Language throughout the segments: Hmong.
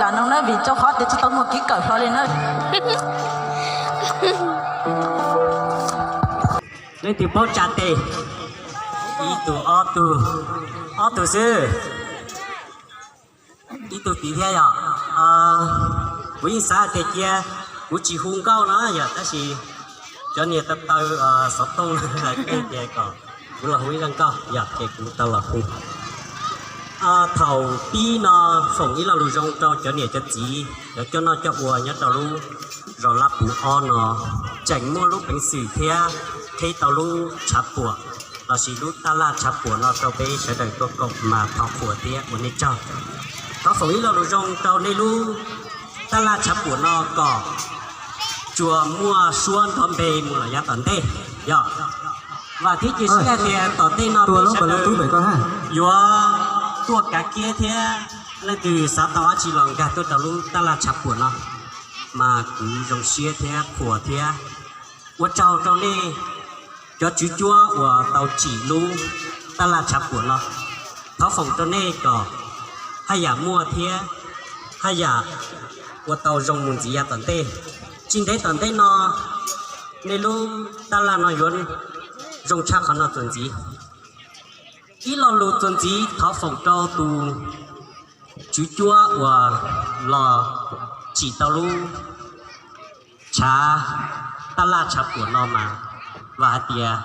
Lam no na, vim rau qhov tias tsis tau muaj kev kawm hlo li na. Leej twg paub tsa tes? Ib tug, ob tug, ob tug xwb. Ib tug tid thiab yog, kuv yeej xav hais tias cia kuv tsis hu nkauj no yog, tab sis cov niag taw taw xov tooj no hais tias kom kuv los hu ib zaj nkauj yog ces kuv tau los hu. Thaum pib no foom ib lo lus zoo rau cov niam cov txiv, cov coj noj coj ua nyob rau lub zos Laj Puv ob no, tseem muaj lub peev xwm thiab qhib tau lub tshav puam lossis lub tab laj tshav puam no rau peb sawv daws tuaj koom mas thov qhuas thiab ua nej tsaug. Thov foom ib lo lus zoo rau nej lub tab laj tshav puam no kom tsuas muaj suab nrov npe mus los yav tom ntej. Yog vam thiab cia siab tias tom ntej no peb sawv daws yuav tuaj kav kiab thiab leej twg xav tau dab tsi los nkag tuaj rau lub tab laj tshav puam no, mas kuv zoo siab thiab qhuas thiab ua tsaug rau nej cov tswv cuab uas tau tsim lub tab laj tshav puam no. Thov foom rau nej kom haj yam muaj thiab haj yam ua tau zoo mus ntxiv yav tom ntej. Tsis ntev tom ntej no nej lub tab laj no yuav zoo tshaj qhov no txuas ntxiv. Ib lo lus txuas ntxiv thov foom rau tus tswv cuab uas los tsim tau lub tshav tab laj tshav puam no mas vam hais tias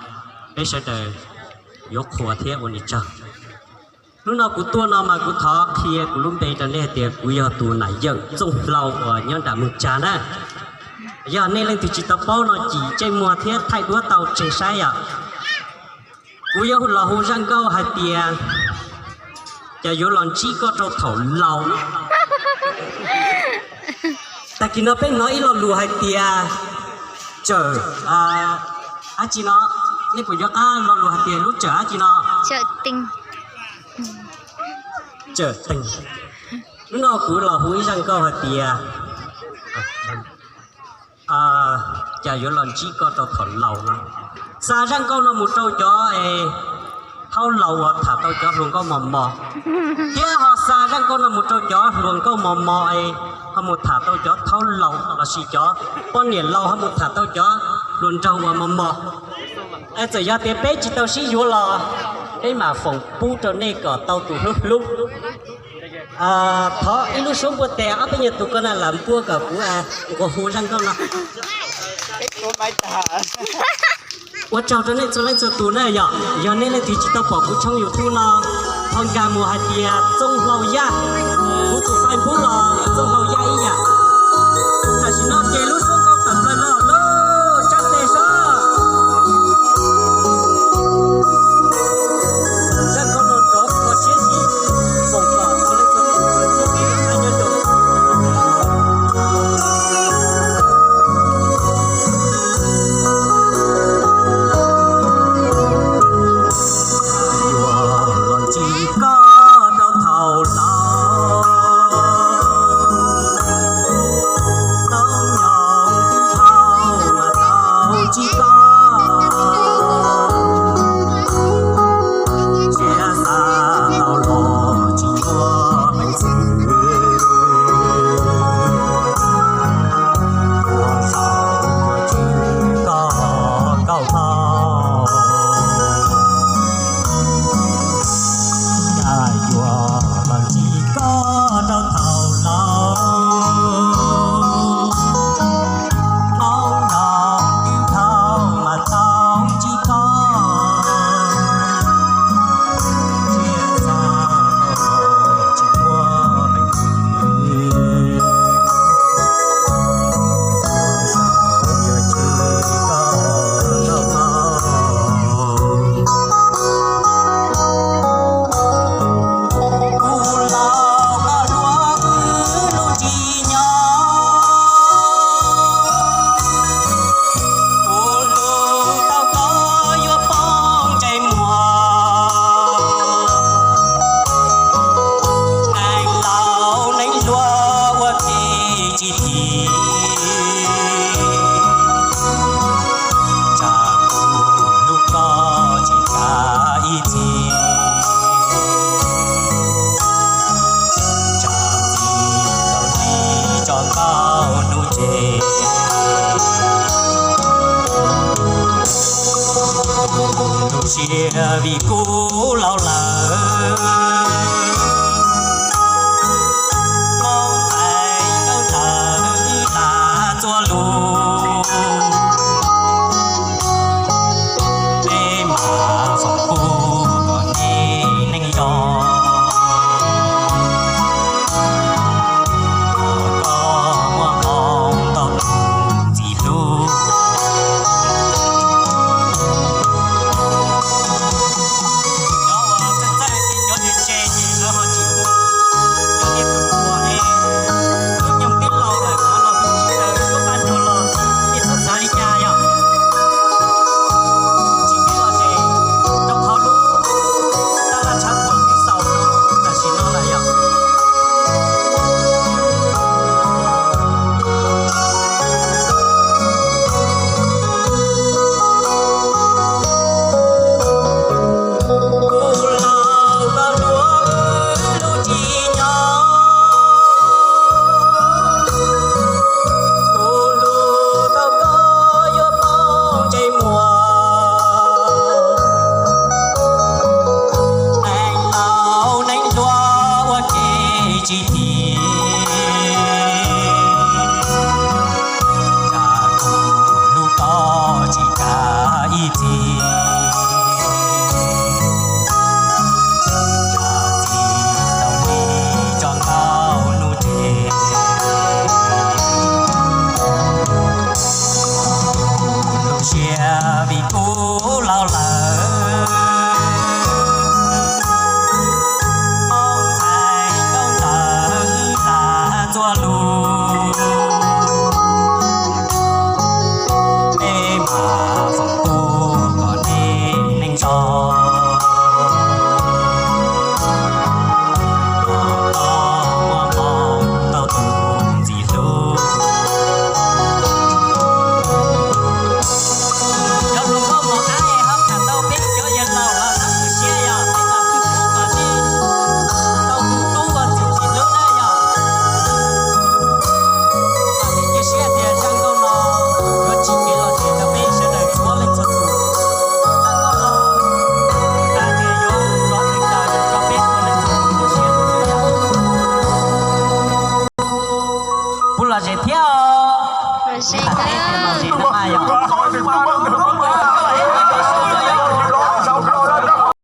peb sawv daws yuav qhuas thiab ua niam tsaug. Hnub no kuv tuaj no mas kuv thov qhia kuv lub npe rau nej hais tias kuv yog tus nam yawm Txooj Hlau uas nyob nram Moos Tsa na. Yog nej leej twg tsis tau paub no cim ntsej muag thiab thaij duab tau tseg saib yom. Kuv yuav los hu zaj nkauj hais tias, cas yuav los ntsib koj rau thaum laus. Tag kis no peb hnov ib lo lus hais tias tsawm dab tsi no, nej puas nco qab lo lus hais tias lub tsawm dab tsi no? Tsawm teeg. Hnub no kuv los hu ib zaj nkauj hais tias, cas yuav los ntsib koj rau thaum laus no. Xa zaj nkauj no mus rau cov thaub laus uas tham tau cov hluas nkauj mos mos, thiab ho xa zaj nkauj no mus rau cov hluas nkauj mos mos es ho mus tham tau cov thaub laus lossis cov poj niam laus ho mus tham tau cov hluas nraug uas mos mos. Txawm yog tias peb tsis tau sib yuav los peb mam foom pub rau nej kom tau tus hlub hlub. Thov ib lub suab npuaj tes ob peb nyuag tus ko na, lam npuaj kom kuv nqua hu zaj nkauj no. Ua tsaug rau nej txhua leej txhua tus na yom. Yog nej leej twg tsis tau pom kuv tshooj YouTube no, thov nkag mus hais tias Txooj Hlau Yaj, kuv tus Facebook los Txooj Hlau Yaj ib yam. Tam sim no ces lub suab nkauj tawm plaws los lawm, tsab tes sab. Zaj nkauj no rov kho siab zim, foom kom txhua leej txhua tus tau ntsib kev noj qab nyob zoo. Yuav los ntsib koj rau thaum laus, Zoo siab vim kuv laus lawm,